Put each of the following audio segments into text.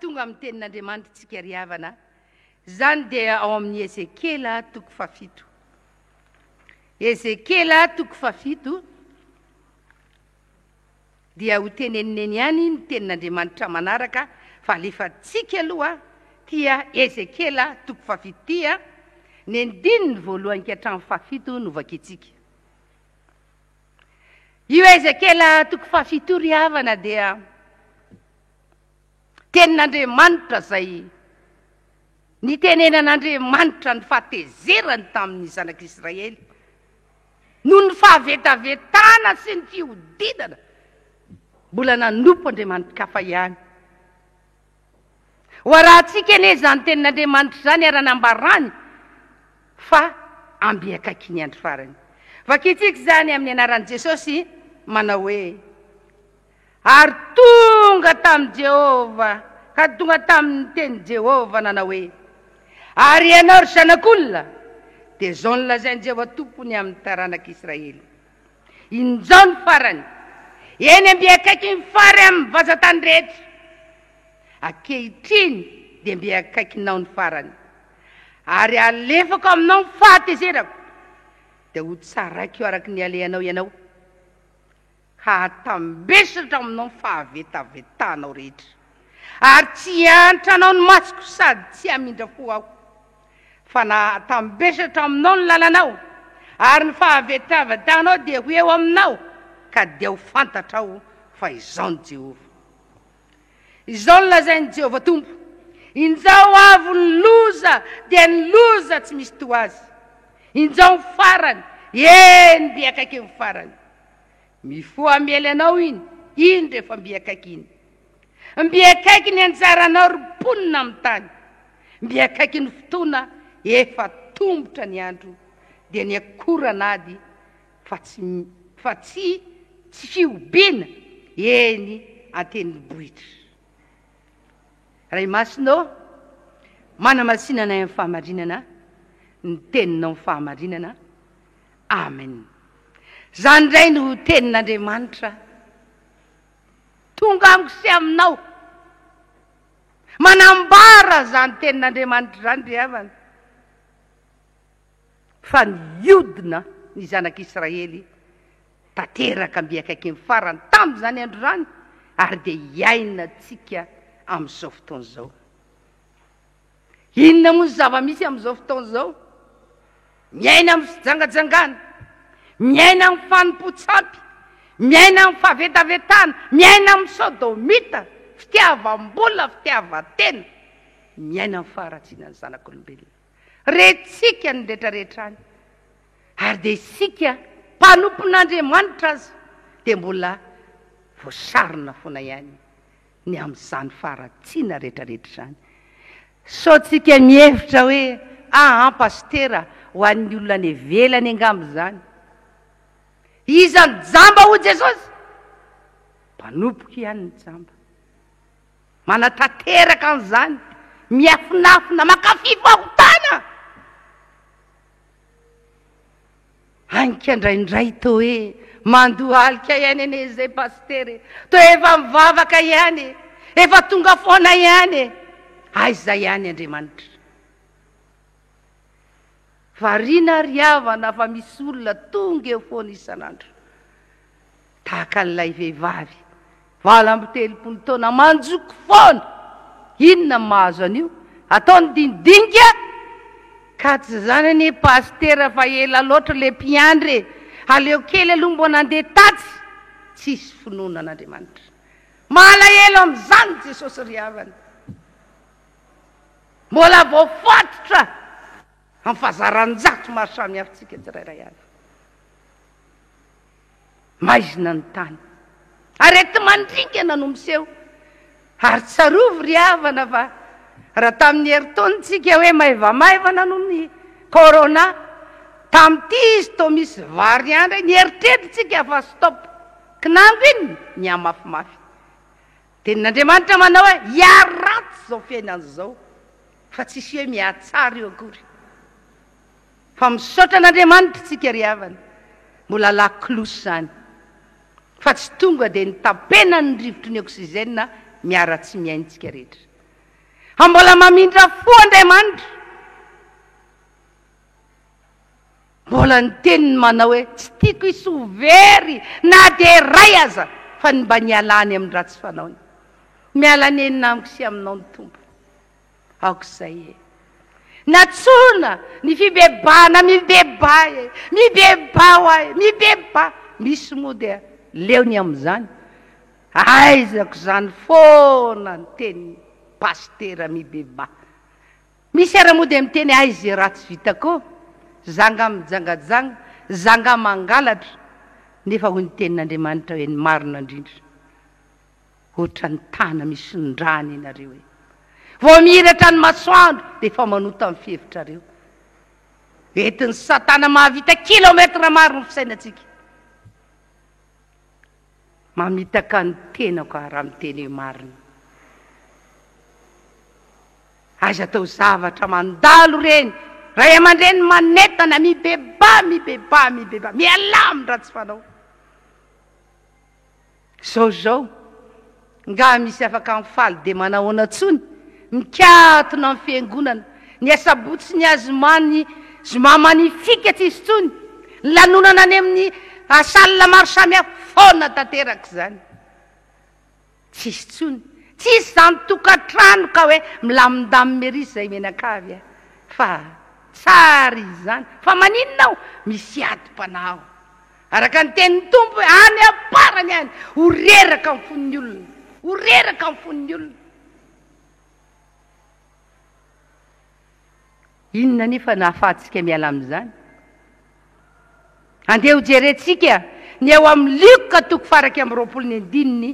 tonga amin'ny tenin'Andriamanitra isika ry havana, izany dia ao amin'ny Ezekiela toko fahafito. Ezekiela toko fahafito dia ho tenenina eny ihany ny tenin'Andriamanitra manaraka fa alefantsika aloha tia Ezekiela toko fahafito ity a, ny andininy voalohany ka hatramin'ny fahafito no vakintsika. Io Ezekiela toko fahafito io ry havana dia tenin'Andriamanitra izay nitenenan'Andriamanitra ny fahatezerany tamin'ny zanak'Israely noho ny fahavetavetana sy ny fihodinana mbola nanompo Andriamanitra-kafa ihany. Ho arahantsika anie izany tenin'Andriamanitra izany ary anambarany fa amby akaiky ny andro farany. Vakintsika izany amin'ny anaran'i Jesosy manao hoe, Ary tonga tamin'i Jehovah, ka tonga taminy ny tenin'i Jehovah nanao hoe, Ary ianao, ry zanak'olona, dia izao no lazain'i Jehovah Tompo ny amin'ny taranak'Israely, Injao ny farany, eny mby akaiky ny fary amin'ny vazan-tany rehetra. Ankehitriny dia mby akaikinao ny farany, ary halefako aminao ny fahatezerako, dia hotsaraiko araka ny alehanao ianao. Hahatambesatra aminao ny fahavetavetanao rehetra, ary tsy hiantra anao ny masoko sady tsy hamindra fo Aho. Fa nahatambesatra aminao ny lalanao, ary ny fahavetavetanao dia ho eo aminao, ka dia ho fantatrao fa Izaho no Jehovah. Izao no lazain'i Jehovah Tompo, Injao avo ny loza, dia ny loza tsy misy toa azy. Injao ny farany, eny, mby akaiky ny farany. Mifoha hamely anao iny, iny rehefa mby akaiky iny. Mby akaiky ny anjaranao, ry mponina amin'ny tany. Mby akaiky ny fotoana efa tombotra ny andro, dia ny akoran'ady fa tsy fa tsy tsy fihobiana eny an-tendrombohitra. Ray Masina ô, manamasina anay amin'ny fahamarinana, ny teninao ny fahamarinana. Amen. Izany indray no tenin'Andriamanitra tonga amiko sy aminao. Manambara izany tenin'Andriamanitra izany ry havana. Fa niodina ny zanak'Israely tanteraka mby akaiky ny farany tamin'izany andro izany ary dia iainantsika amin'izao fotoana izao. Inona moa ny zava-misy amin'izao fotoana izao? Miaina amin'ny fijangajangana, miaina amin'ny fanompoan-tsampy, miaina amin'ny fahavetavetana, miaina amin'ny sodomita, fitiavam-bola, fitiavan-tena, miaina amin'ny faharatsiana ny zanak'olombelona. Rentsika ny rehetrarehetra any, ary dia isika mpanompon'Andriamanitra aza dia mbola voasarona foana ihany ny amin'izany faharatsiana rehetrarehetra izany. Sao tsika mihevitra hoe aa pasitera ho an'ny olona any ivelany angamba izany. Iza ny jamba hoy Jesosy? Mpanompoko ihany ny jamba. Manatanteraka an'izany, miafinafina, mankafy fahotana. Hanika indraindray toa hoe mandohalika ihany anie izay pasitera e, toa efa mivavaka ihany e, efa tonga foana ihany e, aiza ihany Andriamanitra. Variana ry havana fa misy olona tonga eo foana isan'andro. Tahaka an'ilay vehivavy 38 taona manjoko foana. Inona no mahazo an'io? Ataony dinidinika? Ka tsy izany anie pasitera fa ela loatra ilay mpiandry e! Aleo kely aloha mbo nandeha tatsy! Tsisy finoana an'Andriamanitra. Malahelo amin'izany Jesosy ry havana. Mbola voafatotra amin'ny fahazaran-jato maro samihafa tsika tsirairay avy. Maizina ny tany. Areti-mandringana no miseho. Ary tsarovy ry havana fa raha tamin'ny herintaona tsika hoe maivamaivana noho ny corona, tamin'ity izy toa misy variant indray, nieritreritra tsika fa stop. Kinango iny nihamafimafy. Tenin'Andriamanitra manao hoe hiharatsy izao fiainana izao fa tsisy hoe mihatsara io akory. Fa misaotra an'Andriamanitra tsika ry havana, mbola lakolosy izany fa tsy tonga dia ny tapenan'ny rivotry ny oxygène miara-tsy miaina tsika rehetra. Fa mbola mamindra fo Andriamanitra. Mbola ny teniny manao hoe tsy tiako hisy ho very na dia iray aza fa ny mba nialany amin'ny ratsy fanaony. Miala nenina amiko sy aminao ny Tompo. Aoka izay e. Natsoina ny fibebahana mibebaha e, mibebaha hoa e, mibebaha. Misy moa dia leo ny amin'izany. Aizako izany foana ny tenin'ny pasitera mibebaha. Misy ara moa dia miteny aiza izay ratsy vitako, za nga mijangajanga, za nga mangalatra, nefa hoy ny tenin'Andriamanitra hoe ny marina indrindra. Ohatran'ny tana misy ndrany ianareo e. Vao mihiratra ny masoandro dia efa manota ny fihevitrareo. Entin'ny satana mahavita kilomètre maro ny fisainantsika. Mamitaka ny tenako aho raha miteny hoe marina. Aza atao zavatra mandalo ireny. Ray aman-dreny manentana, mibebaha, mibebaha, mibebaha. Mialà amin'ny ratsy fanao. Zao zao, ngaha misy afaka mifaly dia manahoana tsony? Mikatona ny fiangonana, ny asabotsy ny azoma ny zoma magnifique tsisy tsony, ny lanonana any amin'ny salle maro samihafa, foana tanteraka izany. Tsisy tsony, tsisy izany tokantrano ka hoe milamindamina ery izay mianakavy a! Fa tsara izany, fa maninona ao? Misy adim-panahy ao. Araka ny tenin'ny Tompo hoe any am-parany any, ho reraka ny fon'ny olona, ho reraka ny fon'ny olona. Inona anefa no ahafahantsika miala amin'izany? Andeha hojerentsika ny ao amin'ny Lioka toko faha-21 ny andininy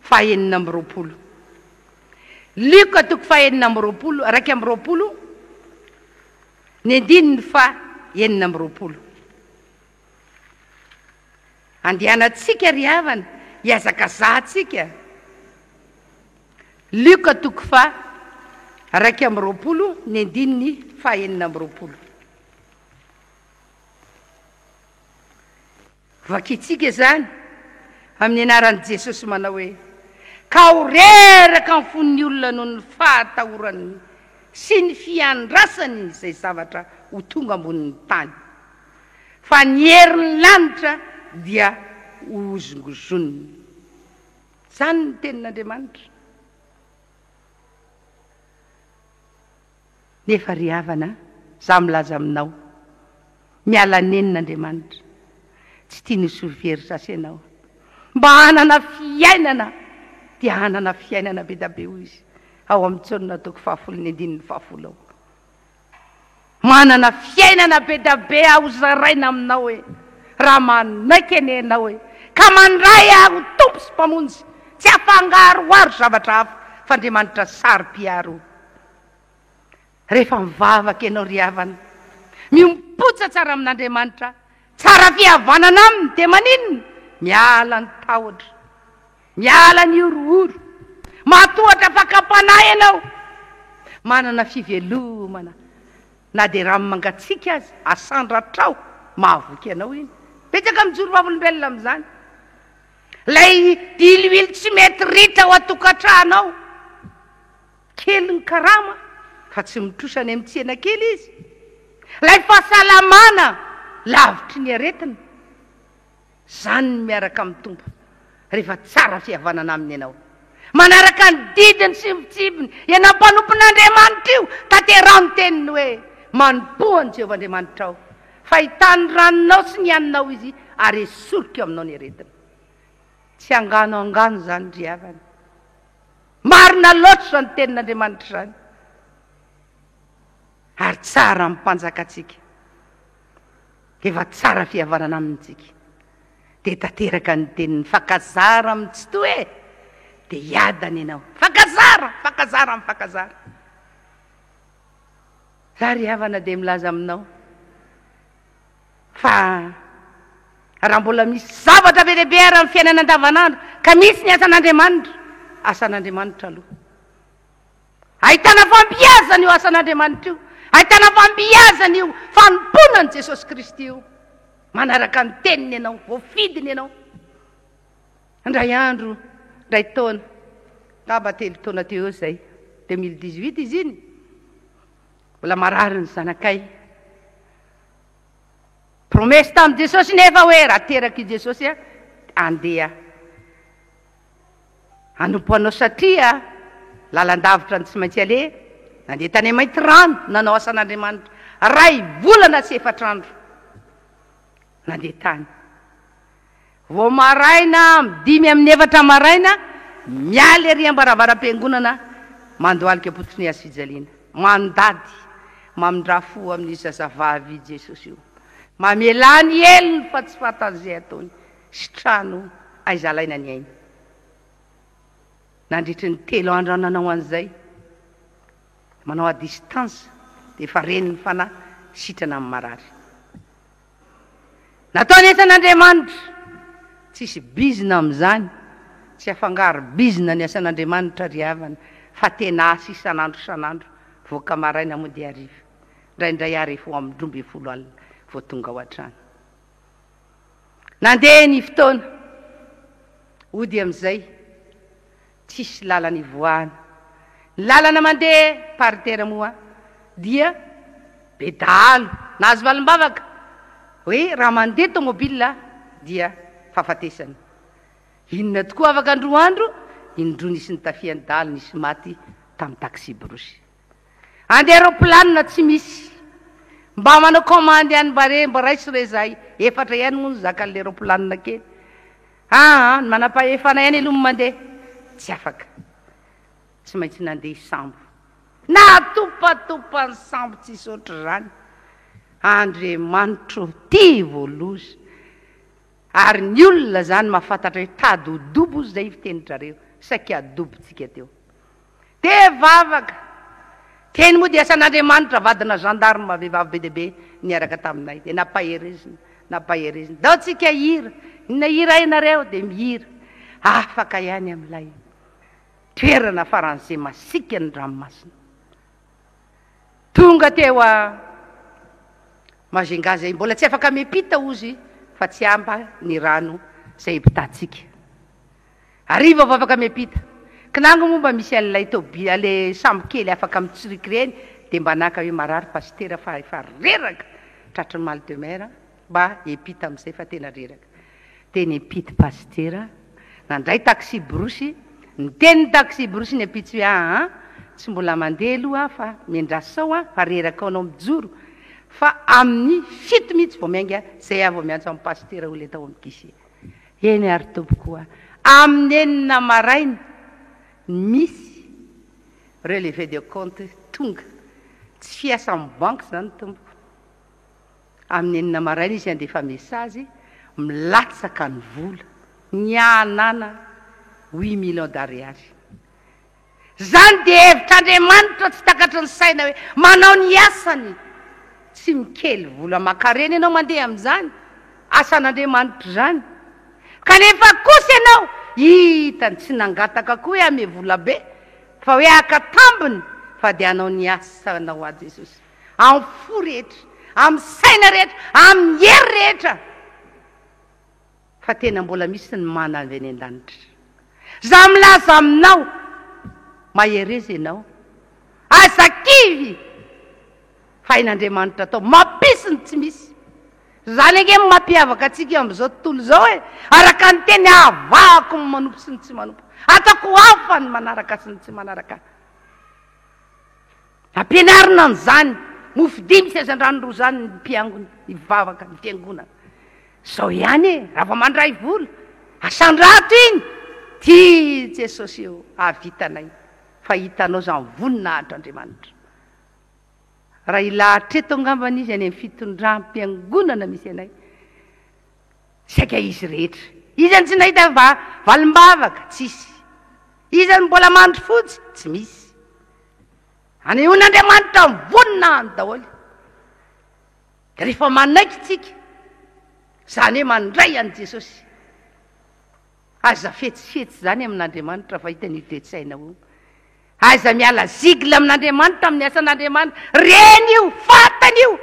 faha-26. Lioka toko faha-26, 21, ny andininy faha-26. Andehanantsika ry havana, hihazakazahantsika. Lioka toko faha 21 ny andininy faha 26. Vakintsika izany amin'ny anaran'i Jesosy manao hoe, Ka ho reraka ny fon'ny olona noho ny fahatahorany sy ny fiandrasany izay zavatra ho tonga ambonin'ny tany. Fa ny herin'ny lanitra dia hohozongozonina. Izany ny tenin'Andriamanitra. Nefa ry havana, izaho milaza aminao, miala nenina Andriamanitra. Tsy tiany ho soa very sasy ianao. Mba hanana fiainana dia hanana fiainana be da be hoy Izy ao amin'ny Jaona toko fahafolo ny andininy fahafolo ao. Manana fiainana be da be aho hozaraina aminao e! Raha manaiky anie ianao e! Ka mandray ahy ho Tompo sy Mpamonjy, tsy afangaroharo zavatra hafa fa Andriamanitra saro-piaro. Rehefa mivavaka ianao ry havana, miompotsa tsara amin'Andriamanitra, tsara fihavanana aminy dia maninona? Miala ny tahotra. Miala ny horohoro. Mahatohatra fakam-panahy ianao. Manana fivelomana na dia rano mangatsiaka aza asandratrao mahavoky anao iny. Betsaka mijoro vavolombelona amin'izany. Ilay diloilo tsy mety ritra ao an-tokantrano ao. Kely ny karama fa tsy mitrosa any amin'ny tsena kely izy. Ilay fahasalamana lavitry ny aretina. Izany ny miaraka amin'ny Tompo rehefa tsara fihavanana Aminy ianao. Manaraka ny didiny sy ny fitsipiny ianao mpanompon'Andriamanitra io, tanteraho ny teniny hoe, Manompoa an'i Jehovah Andriamanitrao, fa hitahy ny ranonao sy ny haninao Izy ary hesoriko aminao ny aretina. Tsy angano angano izany ry havana. Marina loatra izany tenin'Andriamanitra izany. Ary tsara amin'ny mpanjakantsika. Efa tsara fihavanana aminy tsika dia tanteraka ny teniny fakazara amin'ny tsitoha e! dia hiadana ianao fakazara fakazara mifankazara za ry havana dia milaza aminao fa raha mbola misy zavatra be dia be ary amin'ny fiainana andavanandro ka misy ny asan'Andriamanitra asan'Andriamanitra aloha Ahitana fampiazana io asan'Andriamanitra io. Ahitana fampiazana io fanompoana an'i Jesosy Kristy io. Manaraka ny teniny ianao, voafidiny ianao. Indray andro, indray taona, angamba telo taona teo eo izay. 2018 izy iny, mbola marary ny zanakay. Promesse tamin'i Jesosy nefa hoe raha teraka i Jesosy aho, andeha hanompo anao satria lalandavitra ny tsy maintsy aleha, nandeha tany Maintirano nanao asan'Andriamanitra, ray volana sy efatra andro nandeha tany. Vao maraina amin'ny dimy amin'ny efatra maraina, miala ery am-baravaram-piangonana, mandohalika am-pototry ny hazo fijaliana. Mandady, mamindrà fo amin'io zazavavy io Jesosy io. Mamelà ny helony fa tsy fantany izay ataony. Sitrano aiza alaina ny ainy. Nandritry ny telo andro aho nanao an'izay. Manao à distance dia efa ren'ny fanahy sitrana amin'ny marary. Nataony asan'Andriamanitra. Tsisy bizina amin'izany. Tsy afangaro bizina ny asan'Andriamanitra ry havana fa tena asa isan'andro isan'andro, voaka maraina mody hariva. Indraindray ary efa ho amin'ny 12 alina vao tonga ao an-trano. Nandeha ny fotoana. Hody amin'izay. Tsisy lalana ivoahana. Ny lalana mandeha par terre moa dia be dahalo. Nahazo valim-bavaka hoe raha mandeha tomobile dia fahafatesana. Inona tokoa afaka androa andro, indroa nisy nitafihan'ny dahalo nisy maty tamin'ny taxi-brousse. Andeha roplanina tsy misy. Mba manao commande ihany mba re mba raiso re zahay. Efatra ihany moa no zakan'le roplanina kely. Aa ny manam-pahefana ihany aloha no mandeha. Tsy afaka. Tsy maintsy nandeha sambo. Natopatopa ny sambo tsisy ohatr'izany. Andriamanitro ty vao loza. Ary ny olona zany mahafantatra hoe tady ho dobo ozy zay fitenin-drareo. Saika adobontsika teo. Dia vavaka. Teny moa dia asan'Andriamanitra vadina gendarme vehivavy be dia be niaraka taminay. Dia nampaherezina, nampaherezina. Ndao tsika hihira. Inona hira hainareo? Dia mihira. Afaka ihany amin'ilay toerana faran'izay masiaka ny ranomasina. Tonga teo a Majunga izay mbola tsy afaka miampita hozy fa tsy ampy ny rano izay hipitantsika. Hariva vao afaka miampita. Kinango moa mba misy an'ilay tôbily, le sambo kely afaka mitsoriaka ireny dia mba naka hoe marary pasitera fa efa reraka tratry ny mal de mer mba hiampita amin'izay fa tena reraka. Dia niampita pasitera, nandray taxi brousse, niteny ny taxi brousse ny ampitso hoe aa tsy mbola mandeha aloha aho fa miandrasa ao aho fa reraka ao anao mijoro fa amin'ny fito mihitsy vao miainga izay aho vao miantso an'i pasitera hoy ilay tao amin'ny guichet. Eny ary tompoko a! Amin'ny enina maraina misy relevé de compte tonga. Tsy fiasan'ny banky izany tompoko. Amin'ny enina maraina izy handefa message milatsaka ny vola. Nihanana huit millions d'ariary. Izany dia hevitr'Andriamanitra tsy takatry ny saina hoe manao ny asany. Tsy mikely vola aman-karena ianao mandeha amin'izany asan'Andriamanitra izany. Kanefa kosa ianao hitany tsy nangataka koa hoe ame vola be fa hoe haka tambiny fa dia hanao ny asanao aho Jesosy amin'ny fo rehetra, amin'ny saina rehetra, amin'ny hery rehetra. Fa tena mbola misy ny mana avy any an-danitra. Izaho milaza aminao, mahereza ianao. Aza kivy fa hain'Andriamanitra atao mampisy ny tsy misy. Izany ange no mampiavaka antsika eo amin'izao tontolo izao e. Araka ny teny ahavahako ny manompo sy ny tsy manompo. Ataoko hafa ny manaraka sy ny tsy manaraka ahy. Ampianarina an'izany mofo dimy sy hazandrano roa izany ny mpiangona, ny mpivavaka, ny fiangonana. Izao ihany e, raha vao mandray vola, asandrato iny, ty Jesosy io hahavitanay, fa hitanao izany voninahitr'Andriamanitra. Raha hilahatra eto angambany izy any amin'ny fitondram-piangonana misy anay, saika izy rehetra. Iza no tsy nahita valim-bavaka? Tsisy. Iza no mbola mandry fotsy? Tsy misy. Anehoan'Andriamanitra ny voninahiny daholo. Rehefa manaiky tsika, izany hoe mandray an'i Jesosy. Aza fetsifetsy izany amin'Andriamanitra fa hitany io toe-tsaina io. Aza miala zigle amin'Andriamanitra amin'ny asan'Andriamanitra. Reny io, fantany io,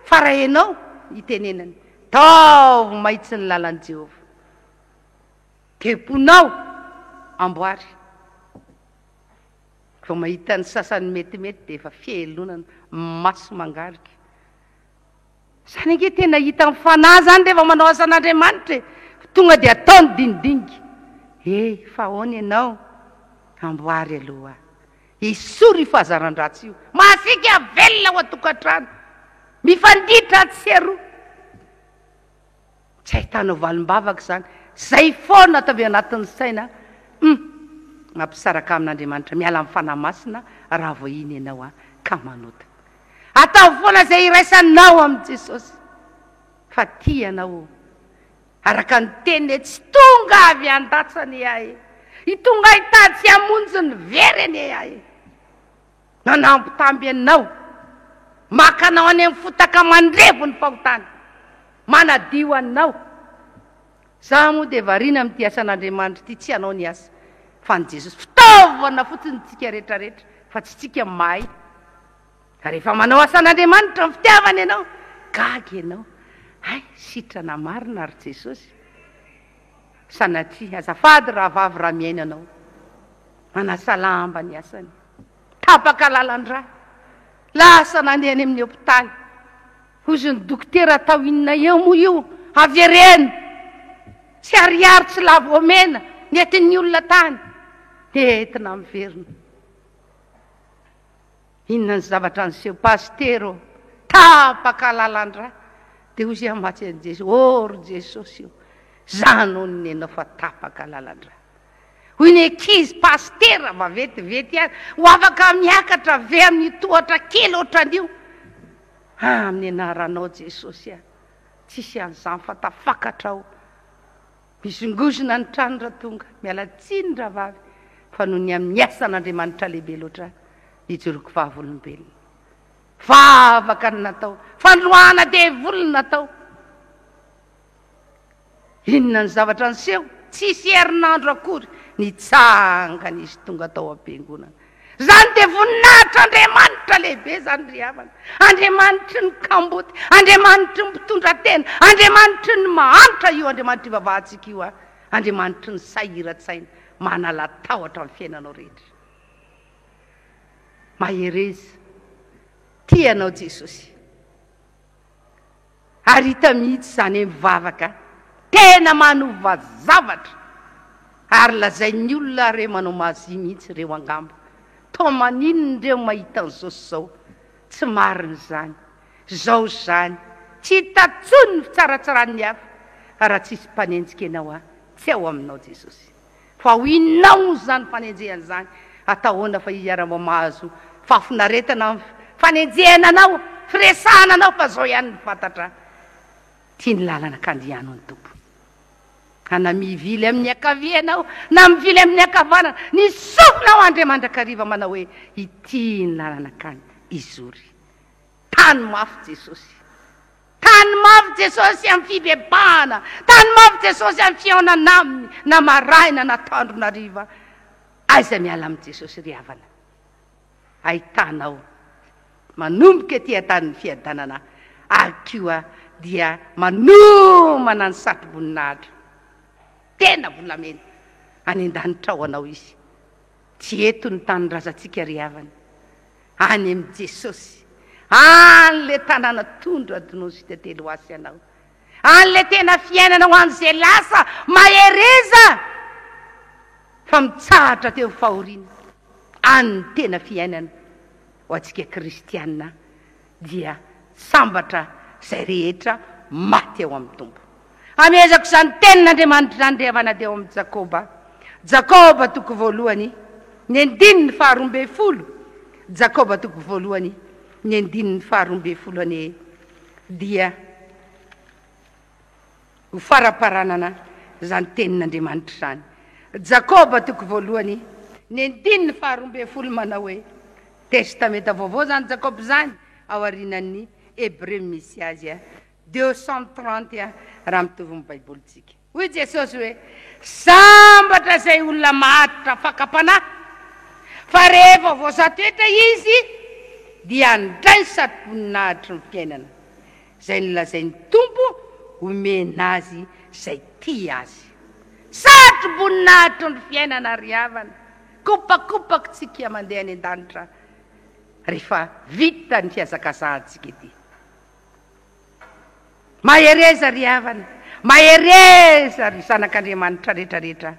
fa raha ianao itenenany, taovy mahitsy ny lalan'i Jehovah. Temponao amboary. Vao mahita ny sasany metimety dia efa fihelonana, maso mangarika. Izany ange tena hita amin'ny fanahy izany rehefa manao asan'Andriamanitra e! Tonga dia atao ny dinidinika. He, fa ahoana ianao? Amboary aloha. Esory io fahazaran-dratsy io. Masiaka velona ao an-tokantrano. Mifanditra atsy sy aroa. Tsy ahitanao valim-bavaka izany. Izay foana ataovy anatin'ny saina. Hum! Mampisaraka amin'Andriamanitra. Miala amin'ny Fanahy Masina raha vao iny ianao ka manota. Ataovy foana izay iraisanao amin'i Jesosy. Fa tia anao o. Araka ny teniny hoe tsy tonga avy handatsa anie aho e. Tonga hitady sy hamonjy ny very anie aho e. Nanambitamby anao, maka anao any amin'ny fotaka mandrevo ny fahotana, manadio anao. Za moa dia variana amin'ity asan'Andriamanitra ity, tsy anao ny asa fa an'i Jesosy. Fitaovana fotsiny tsika rehetrarehetra fa tsy tsika mahay. Rehefa manao asan'Andriamanitra amin'ny fitiavana ianao, gaga ianao. Hay, sitrana marina ry Jesosy. Sanatria, azafady rahavavy raha mihaino anao. Manasa lamba ny asany. Tapaka lalan-drà. Lasa nandeha any amin'ny hopitaly. Hozy ny dokotera atao inona eo moa io? Avereno! Tsy ariary tsy lavo omena nentin'ny olona tany. Entina miverina. Inona ny zavatra niseho? Pasitera ô, tapaka lalan-drà. Dia hozy hamatsy an'i Jesosy, ô ry Jesosy ô, za no nenao fa tapaka lalan-drà. Hoy ny ankizy, Pasitera, maventiventy ihany, ho afaka miakatra ve amin'io tohatra kely ohatran'io? Amin'ny anaranao Jesosy a, tsisy an'izany fa tafakatra aho. Mihozongozona ny trano raha tonga. Miala tsiny rahavavy fa noho ny amin'ny asan'Andriamanitra lehibe loatra nijoroako vavolombelona. Vavaka no natao, fandroahana devoly no natao. Inona ny zavatra niseho? Tsisy herinandro akory nitsangana izy tonga tao am-piangonana. Izany dia voninahitr'Andriamanitra lehibe izany ry havana. Andriamanitry ny kamboty, Andriamanitry ny mpitondra tena, Andriamanitry ny mahantra io Andriamanitra ivavahantsika io a. Andriamanitry ny sahiran-tsaina, manala tahotra amin'ny fiainanao rehetra. Mahereza, tia anao Jesosy. Ary hita mihitsy izany hoe mivavaka tena manova zavatra ary lazain'ny olona ary hoe manao magie mihitsy ireo angamba. Toa maninona ireo mahita an'izao sy izao. Tsy marina izany. Izao izany. Tsy hita intsony ny fitsaratsaran'ny hafa raha tsisy mpanenjika ianao an. Tsy ao aminao Jesosy. Fa ho inona moa izany fanenjehana izany? Atao ahoana fa izy ary mba mahazo fahafinaretana amin'ny fanenjehana anao, firesahana anao fa izao ihany no fantatra, tia ny lalana ka andriano ny Tompo. Ka na mivily amin'ny ankavia ianao na mivily amin'ny ankavanana, ny sofinao handre mandrakariva manao hoe, ity ny lalana ka izory. Tany mafy Jesosy. Tany mafy Jesosy amin'ny fibebahana, tany mafy Jesosy amin'ny fihaonana Aminy na maraina na atoandro na hariva. Aiza miala amin'i Jesosy ry havana? Ahitanao manomboka ety an-tany ny fiadanana ary koa dia manomana ny satroboninahitra tena volamena any an-danitra ho anao Izy. Tsy eto ny tanindrazantsika ry havana. Any amin'i Jesosy. Any le tanàna tondro adinoy sy tantely ho azy ianao. Any le tena fiainana ho an'izay lasa. Mahereza fa mitsahatra teo fahoriana. Any ny tena fiainana ho antsika kristiana dia sambatra izay rehetra maty ao amin'ny Tompo. Amehezako izany tenin'Andriamanitra izany ry havana dia ao amin'i Jakoba. Jakoba toko voalohany, ny andininy faha-12. Jakoba toko voalohany, ny andininy faha-12 anie dia ho faramparanana izany tenin'Andriamanitra izany. Jakoba toko voalohany, ny andininy faha-12 manao hoe, Testamenta Vaovao izany Jakoba izany, ao aorianan'ny Hebreo misy azy. 230 raha mitovy ny Baibolintsika. Hoy Jesosy hoe, Sambatra izay olona maharitra fakam-panahy, fa rehefa voasatoetra izy, dia handray ny satroboninahitry ny fiainana, izay nolazain'ny Tompo homena azy izay tia Azy. Satroboninahitry ny fiainana ry havana! Mikopakopaka tsika mandeha any an-danitra rehefa vita ny fihazakazahantsika ety. Mahereza ry havana, mahereza ry zanak'Andriamanitra rehetra rehetra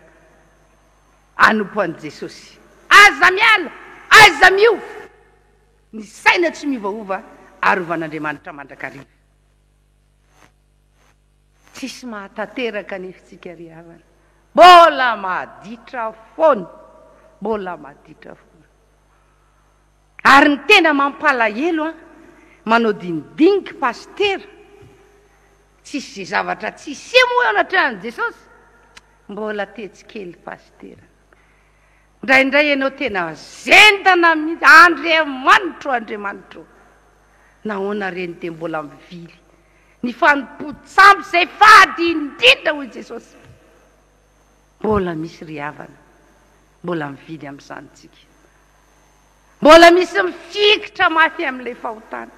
hanompo an'i Jesosy. Aza miala, aza miova. Ny saina tsy miovaova arovan'Andriamanitra mandrakariva. Tsisy mahatanteraka anefa tsika ry havana. Mbola maditra foana, mbola maditra foana. Ary ny tena mampalahelo an, manao dinidinika pasitera, tsisy ze zavatra tsy hiseho moa eo anatrehan'i Jesosy, mbola tetsy kely pasitera. Indraindray ianao tena zendana mihitsy, Andriamanitro, Andriamanitro, nahoana reny dia mbola mivily ny fanompoan-tsampy izay fady indrindra hoy Jesosy. Mbola misy ry havana, mbola mividy amin'izany tsika. Mbola misy mifikitra mafy amin'ilay fahotana.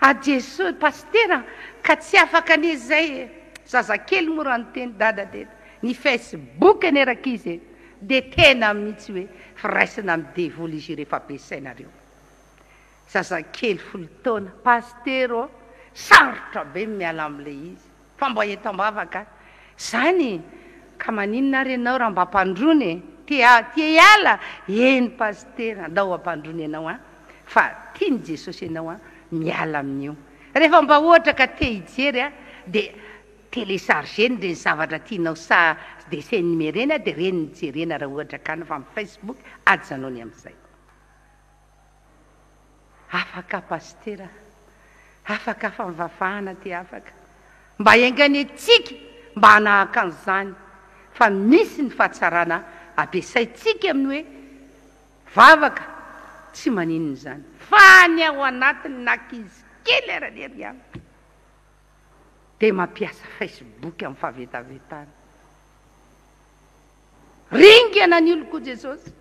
Ah Jesoa, Pasitera, ka tsy afaka anie izay e. Zazakely moa raha niteny dada dia ny Facebook anie rankizy e. Dia tena mihitsy hoe firaisana amin'ny devoly izy io rehefa ampiasainareo. Zazakely 10 taona, Pasitera ô, sarotra be ny miala amin'ilay izy. Fa mba eto am-bavaka zany e! Ka maninona ary ianao raha mba ampandroana e? Te te hiala? Eny Pasitera, andao ampandroana ianao an! Fa tian'i Jesosy ianao an, miala amin'io. Rehefa mba ohatra ka te hijery an, dia télécharger-ny ireny zavatra tianao sa dessin animé ireny an, dia ireny no jerena raha ohatra ka fa amin'ny Facebook ajanony amin'izay. Afaka Pasitera, afaka fa mivavahana dia afaka. Mba enganie tsika mba hanahaka an'izany fa misy ny fahatsarana ampiasaintsika amin'ny hoe vavaka, tsy maninona izany fa ny ao anatiny na ankizy kely ara anie ry havana dia mampiasa facebook amin'ny fahavetavetana. Ringana ny oloko Jesosy.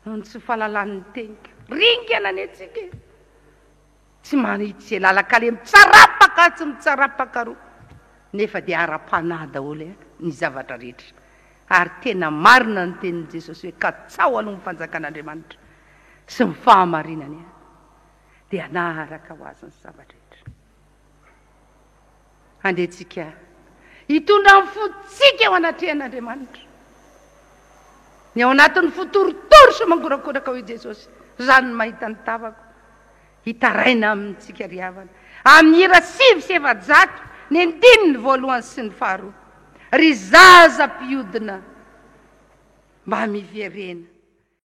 Noho ny tsy fahalalany ny teniko. Ringana anie tsika e! Tsy manitsy izay lalan-kaleha mitsarapaka atsy mitsarapaka aroa. Nefa dia ara-panahy daholo ny zavatra rehetra. Ary tena marina ny tenin'i Jesosy hoe katsaho aloha ny fanjakan'Andriamanitra sy ny fahamarinany dia hanaraka ho azy ny zava-drehetra. Andeha tsika hitondra ny fontsika eo anatrehan'Andriamanitra. Ny ao anatin'ny fo torotoro sy mangorakoraka hoy Jesosy, izany no mahita ny tavako. Hitaraina amintsika ry havana. Amin'ny hira 409, ny andininy voalohany sy ny faharoa. Ry zaza mpiodina, mba miverena.